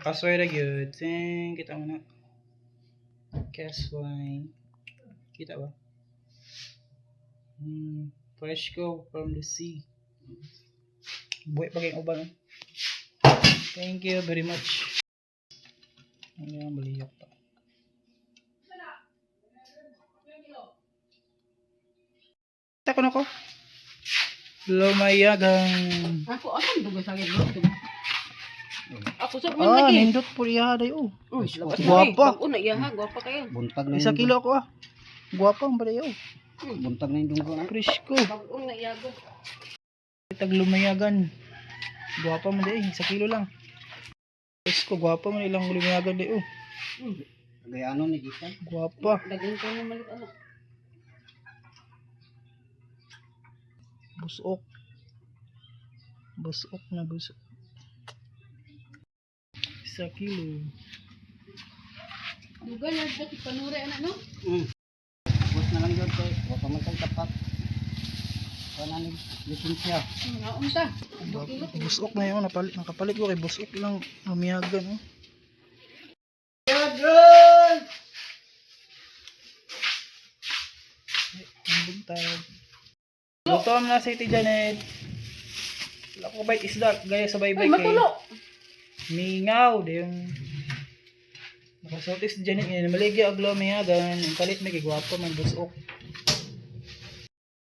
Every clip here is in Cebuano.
Kasway ra gyud. Ting, kita mo na. Kasway. Kita ba? Fresco from the sea. Buhay pa kayong uban, oh. Thank you very much. Ano yung baliyok pa? Kita ko na ko. Lumayagan. Ako asan dugo sa gid. Ako sa man Ah, lagi. nindot po iya day oh. Labas Guwapa. Bag-o na iya ha, guwapa kayo. Buntag na Isa yung kilo ako ah. Guwapa ang balay oh. Buntag na yung dunggo na. Presko. Bag-o na iya go. Tag lumayagan. Guwapa mo day, 1 kilo lang. Presko, guwapa mo ilang lumayagan day oh. Gaya ano ni gikan. Guwapa. Daghan ko na malit ano. Busok. Busok na busok. 1 kilo. Duga na dati panure ana no. Bus na lang yun kay wa pa man kay tapat. Wala ni lisensya. Naunta. Busok na yun. Napalit, nakapalit ko kay busok lang lumayagan oh. Yagan! Ang buntag. Gutom na si Ate Janet. Wala ko bait isda. Gaya sa Ay baybay kay. matulo. Mingaw. Di yung nakasulti si Janet ngayon. Maligya og lumayagan. Ang palit may gigwapo man busok.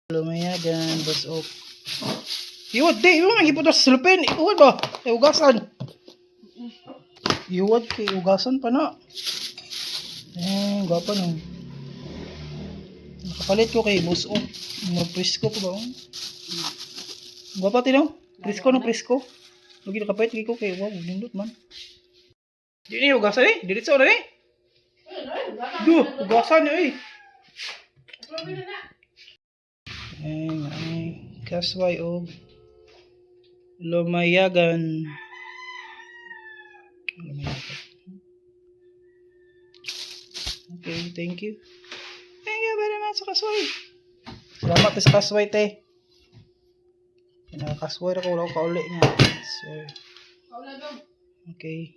Lumayagan, busok. Iwad di, iwad man iputos sa sulupin. Iwad ba? Ay, ugasan. Iwad kay ugasan pa na. Eh, gwapa no. Nakapalit ko kay busok. Mga presko pa ba? Oh? Gwapa tino? Presko no presko. Lagi nakapalit ko kay wow, nindot man. Di ni ugasan eh. Diretso na eh. Du, ugasan ni eh. Ay, ay, kasway og lumayagan. Lumayagan. Okay, thank you. Thank you very much sa kasway. Salamat sa kasway, te. Nakakasway ako, wala ko kauli niya. So, okay.